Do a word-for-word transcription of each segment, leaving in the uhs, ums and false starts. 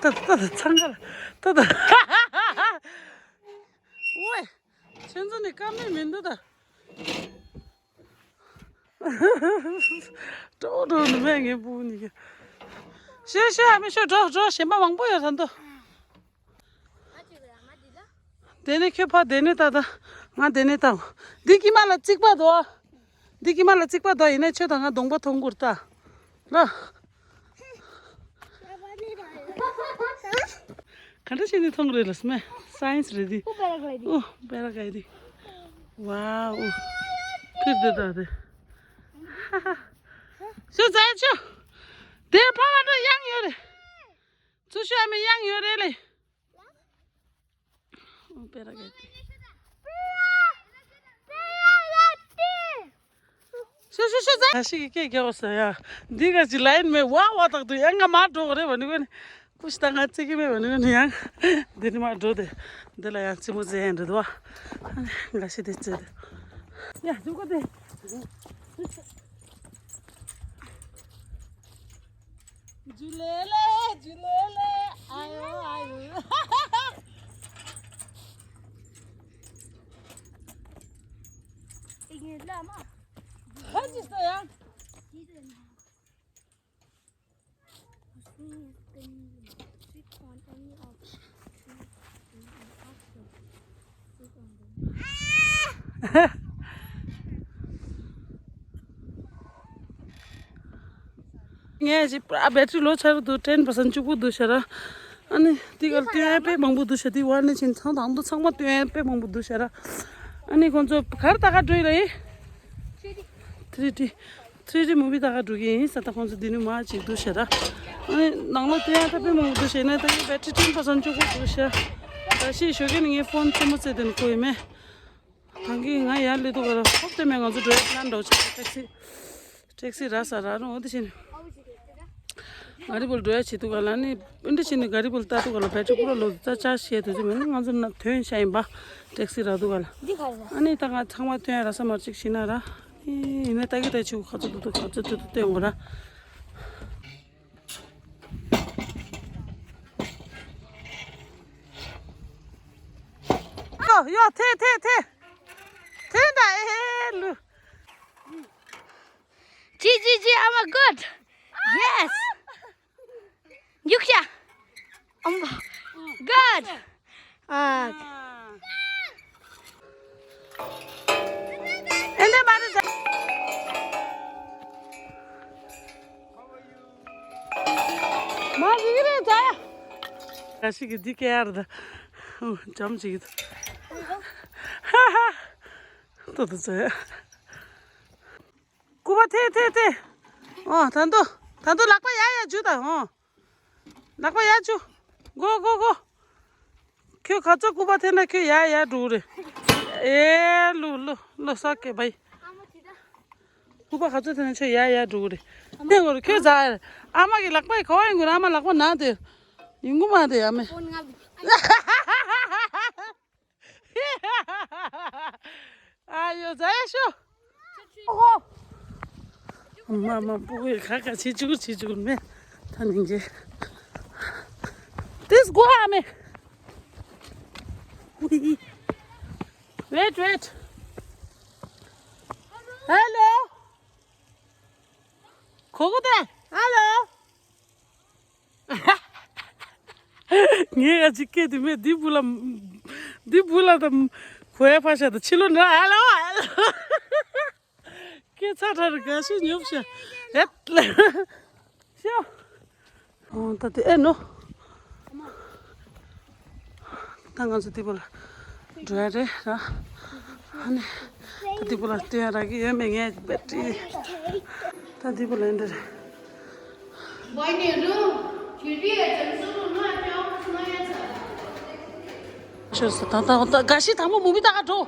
ད་ད་ད་ཚང་ག་ལ་ད་ད། ཝེ། ཁྱེད་ཚོ་ནི་ཀ་མེད་མི་འདུག་ད། ཀྲོ་ཀྲོ་ནི་མེད་ངའི་བུ་གཉིས་ཀ། ཤོད་ཤོད་ཨ་མི་ཤོད། འགྲོ་འགྲོ། གཞན་པ་མང་པོ་ཡོད་ད་འདུག་དེ་ནས་ཁྱོད་ཕར་དེ་ནས་ད་ད། ང་དེ་ནས་ད། འདི་ཀྱི་མ་ལ་རྩིག་པ་འདུག་འདི་ཀྱི་མ་ལ་རྩིག་པ་འདུག་ཡིན་ནའི་ཁྱོད་དང་ང་གདོང་པ་མཐོང་གུར་ད། ལ། ག་འདྲ་བྱས་ནས་མཐོང་རེད་ལ་སྨད། སའེན་སི་རེད་འདི། ཨོ་པེ་ར་ག་ལི་དི། ཨོ་པེ་ར་ག་ལི་དི། ཝའོ། ཨོ། ཁིར་དེ་ད་དེ། ཤོད་ཛའི་ཤོད། དེ་ཕ་མ་འགྲོ་གཡང་ཡོད་རེད། ཚུར་ཤོད་ཨ་མའི་གཡང་ཡོད་རེད་ལེ། ཨོ་པེ་ར་ག་ལི་དི། ཤོད་ཤོད་ཤོད་ཛའི། ད་ཞིག་གི་སྐད་རྒྱག་ས་ཡ། འདི་ག་ཅི་ལ་ཡིན་མེད་ཝ་ཝ་ཏག་ཏུ་ཡ་ང་མ་འགྲོ་གི་རེད་བ་ནི་གོ་ནི། ཀུ་ཤི་ད་ང་ཚེ་གི་མེད་པ་ནི་ཡང་འདི་ནི་མ་འགྲོ་དེ། འདི་ལ་ཡང་ཙི་མོ་ཙེ་ཡང་འདྲི་དོ། འགའ་ཤི་དེ་ཙེ་དེ། ཡ་ཙི་མོ་དེ། ཇུ་ལེ་ལེ་ཇུ་ལེ་ལེ། ཨ་ཡོ་ཨ་ཡོ། ཧ་ཅི་སོ་ཡང་། ངས་ཅི་ཨ་བེ་ཊི་རི་ལོ་ཆགས་འདུག་ཊེན་པར་སེན་ཊི་གཅིག་པུ་འདུག་ཤ་ར། ཨ་ནི་དེ་ག་ལ་སྟོན་ཡ་དཔེ་མང་པོ་འདུག་ཤ། དེ་ཝར་ནི་ཕྱིན་ཚང་དང་དུ་ཚང་མ་སྟོན་ཡ་དཔེ་མང་པོ་འདུག་ཤ་ར། ཨ་ནི་ཁོང་ཚོ་ག་རེ་ལྟ་ག་འགྲོ་ཡི་ལ་ཡི། ཐི་རི་ཌི། ཐི་རི་ཌི་མུ་བི་ལྟ་ག་འགྲོ་གི་ཡིན་ས། ད་ཁོང་ཚོ་འདི་ནི་མ་ཅིག་འདུག་ཤ་ར། ཨ་ནི་ནང་ལོགས་སྟོན་ཡ་ད་དཔེ་མང་པོ་འདུག་ཤ། ཡིན་ན་ད་ངའི་བེ་ཊི་རི་ཊེན་པར་སེན་ཊི་གཅིག་པུ་འདུག་ཤ། ད་ཤི་ཞོ་གེ་ནི་ངའི་ཕོན་ཆེན་མོ་བཙལ་དེ་ནི་ཁོ་ཡིན་མེད། ད་གིན་ང་ཡར་སླེབས་དུས་ག་ལ་ཧོབ་སྟེ་མེད། ང་ཚོ་འགྲོ་ཡ་པི་ལན་འདྲ་བོ་ཆགས། ཊེག་སི། ཊེག་སི་རག་ས་རག་རུང་འོ་དེ་བཞིན། ག་རི་བུལ་འགྲོ་ཡ་བྱེད་དུས་ག་ལ་ནི་འདི་བཞིན་ནི་ག་རི་བུལ་ལྟ་དུས་ག་ལ་བེ་ཊི་རི་པུ་ར་ལོ་ཙ་ཅག་ཤེས་དུས་ཅི་མེད་ན། ང་ཚོ་ན་ཐོན་ཤ་ཡིན་པ། ཊེག་སི་རག་དུས་ག་ལ། འདི་ག་རེ་རེད། ཨ་ནི་ད་ང་ཚང་མ་ཐོན་ཡ་རག་ས་མ་གཅིག་ཤེས་ན་ར། ཨེ་ཡིན་ན་ད་གི་ད་ཆུ་ག་ཚོད་འདུག་འདུག་ག་ཚོད་འདུག་འདུག་སྟོན་དགོས་ར། ཡོ་ཡོ་ཐེ་ཐེ་ཐེ། ཐེ་ད་ཨེ་ལུ། ཇི་ཇི་ཇི། I'm a good. Yes. ཉུག་ཤ། ཨམ། Good. ཨ། ཨེ་འདྲ་མ་རེད་ཟེར། མ་རིག་རེད་ད། ད་ཞིག་གི་འདི་སྐད་ཡར་ད། འཇམ་ཅིག་གི་ད། ཧ་ཧ། ཏོ་ཏོ་ཚོ་ཡ། སྐུད་པ་ཐེ་ཐེ་ཐེ། ཨོ་ད་དུ་ད་དུ་ལག་པ་ཡ་ཡ་འཇུ་ད། ཨོ་ལག་པ་ཡ་འཇུ། གོ་གོ་གོ། ཁྱོད་ག་ཚོད་སྐུད་པ་ཐེ་ན་ཁྱོད་ཡ་ཡ་འགྲོ་རེད། ཨེ་ལུ་ལུ་ལུ་ས་ཀེ་བའི། སྐུད་པ་ག་ཚོད་ཐེ་ན་ཁྱོད་ཡ་ཡ་འགྲོ་རེད། ཨ་མ་ཁྱོད་ཟ། ཨ་མ་གི་ལག་པ་ཡི་ག་བ་ཡིན་དགོས་རེད། ཨ་མ་ལག་པ་ན་དེ་ཡིན་གོ་མ་དེ་ཨ་མ། ཨ་ཡོ་ཛ་ཡ་ཤོ། ཨོ་ཧོ། མ་མ་པུ་ཡི་ཁ་ཁ་ཆི་ཅུག་ཆི་ཅུག་མེ། ད་ནིང་གི། This go ཨ་མེ། Wait, wait. Hello. ཁོ་གོ་ཏེ། Hello. ངས་ཨ་ཅིག་སྐད་དེ་མེད་འདི་བུ་ལ། འདི་བུ་ལ་དང་གོ་ཡ་ཕ་ཤ་དང་ཕྱི་ལོ་ན་ཨ་ལ་ཨ་ལ། སྐད་ཚ་དྲག་རེད། དགའ་ཤོས་ཉོབ་ཤ་ཨེ་ལ་ཤ། ཨོ་ད་དེ་ཨེ་ནོ། ད་ང་ཚོ་འདི་པོ་ལ་འགྲོ་ཡ་རེད་ར། ཨ་ནི་ད་འདི་པོ་ལ་སྟོན་ཡ་རག་གི་ཡོད་མེད་ངའི་བེ་ཊི་རི། ད་འདི་པོ་ལ་འདི་རེད། ཤོར་སོང་། ད་ད་ད་དགའ་ཤི་དང་པོ་མུ་བི་ལྟ་ག་འགྲོ།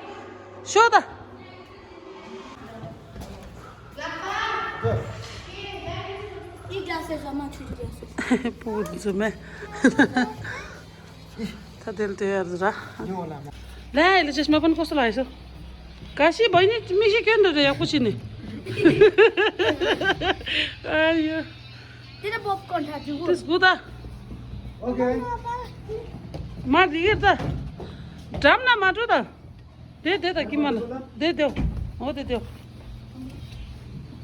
ཤོག་ད། ये ग्लासेस अम्मा छोटी ग्लासेस। पूरी जो मैं। था दिल तो यार जरा। ले ले चश्मा पहन कस्तो लागेको छ? काशी बहिनी मिसी के न रे कुछ नहीं। आयो। तेरा पॉपकॉर्न था जुगु। त्यस गुदा। ओके। मा दिगेर त। ड्राम ना माटो त। दे दे त कि मन। दे दे। हो दे दे।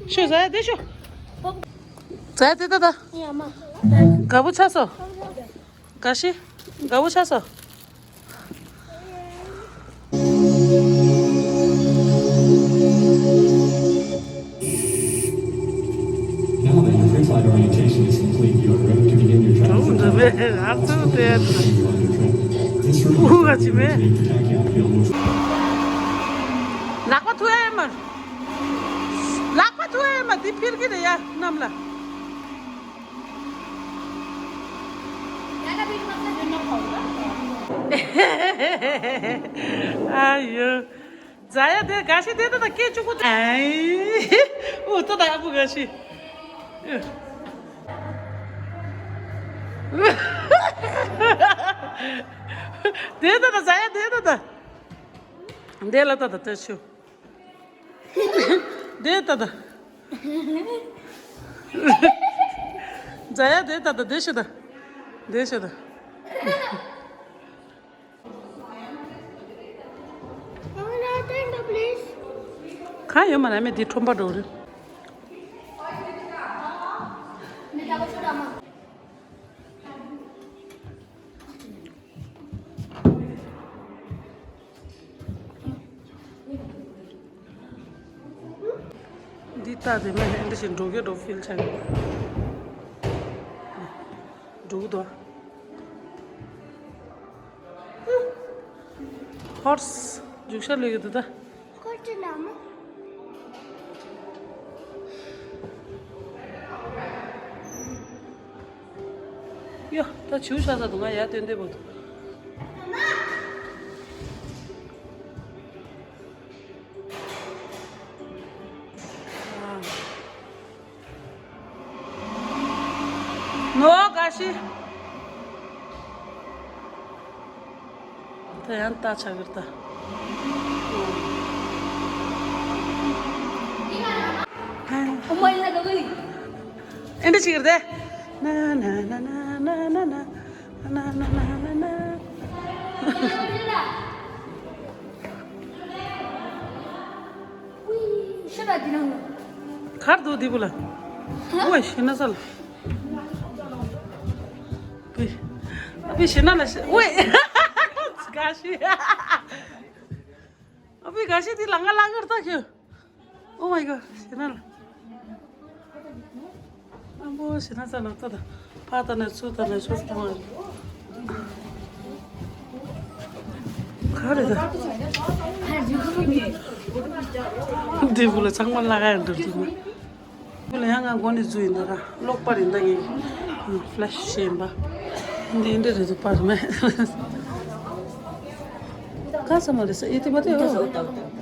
शो जाय दे शो। जाय दे त। या मा। गाबु छ सो। काशी। गाबु छ सो। Now that your Free Flight orientation is complete, you are ready to begin your travel to Thailand. This route is to Pattaya Hill, which ལག་པ་ཐུ་ཨེ་མ། ལག་པ་ཐུ་ཨེ་མ་འདི་ཕིར་གི་རེད་ཡ་གནམ་ལ། ཨ་ཡོ། ཛ་ཡ་དེ་ག་ཤི་དེ་ད་ད་སྐད་ཅུ་གུ་ཨེ། ཨུ་ད་ད་ཨ་བུ་ག་ཤི། དེ་ད་ད་ཟ་ཡ་དེ་ད་ད། དེ་ལ་ད་ད་ད་ཆུ། དེ་ད་ད། ཟ་ཡ་དེ་ད་ད་དེ་ཤི་ད། དེ་ཤི་ད། གང་ཡོད་མ་ན་མེད་དེ་ཁྲོམ་པ་འགྲོ་རེད། འདི་ལྟ་དེ་མེད་འདི་བཞིན་འགྲོ་གི་འགྲོ་ཕིལ་ཆགས་འགྲོ་གི་འདུག་ཧོར་སི་རྒྱུག་ཤར་ལོས་ཡོད་འདུག་ད། ཁོ་ཅི་ན་མོ། ཡོ། ད་བྱིའུ་ཤ་ཟ་འདུག་ང་ཡར་སྟོན་བསྡད་པོ་འདུག་ནོ་ག་ཤི། ད་ཡང་ལྟ་ཆ་གིར་ད། ཨོ་མའི་གོཌ། ཨེ་འདྲ་ཆི་གིར་ད། ན་ན་ན་ན། གར་དུ་དེ་བུ་ལ། ཨོའི་ཤི་ན་ས་ལ། པི། པི་ཤི་ན་ལ་ཤི། ཨོའི། ག་ཤི། ཨ་པི་ག་ཤི་དེ་ལ་ང་ལ་གར་ད་ཁྱོད། Oh my god ཤི་ན་ལ། ཨ་བོ་ཤི་ན་ས་ལ་ད་ད། ཕ་ད་ན་ཚུ་ད་ན་ཤོར་ཐང་། ག་རེ་ད། འདི་བུ་ལ་ཚང་མ་ལ་ག་ཡང་འགྲོ་འདུག་མ། བུ་ལ་ཡང་ང་མགོ་ནས་འཛུལ་ཡིན་ད་ར་གློག་པར་ཡིན་ད་ངས་ཕི་ལེ་ཤི་བྱས་ཡིན་པ། འདི་འདྲ་རེད་འདུག་པར་མེད། ག་ས་མ་རེད་ས་ཨེ་དེ་མ་དེ་ཨོ།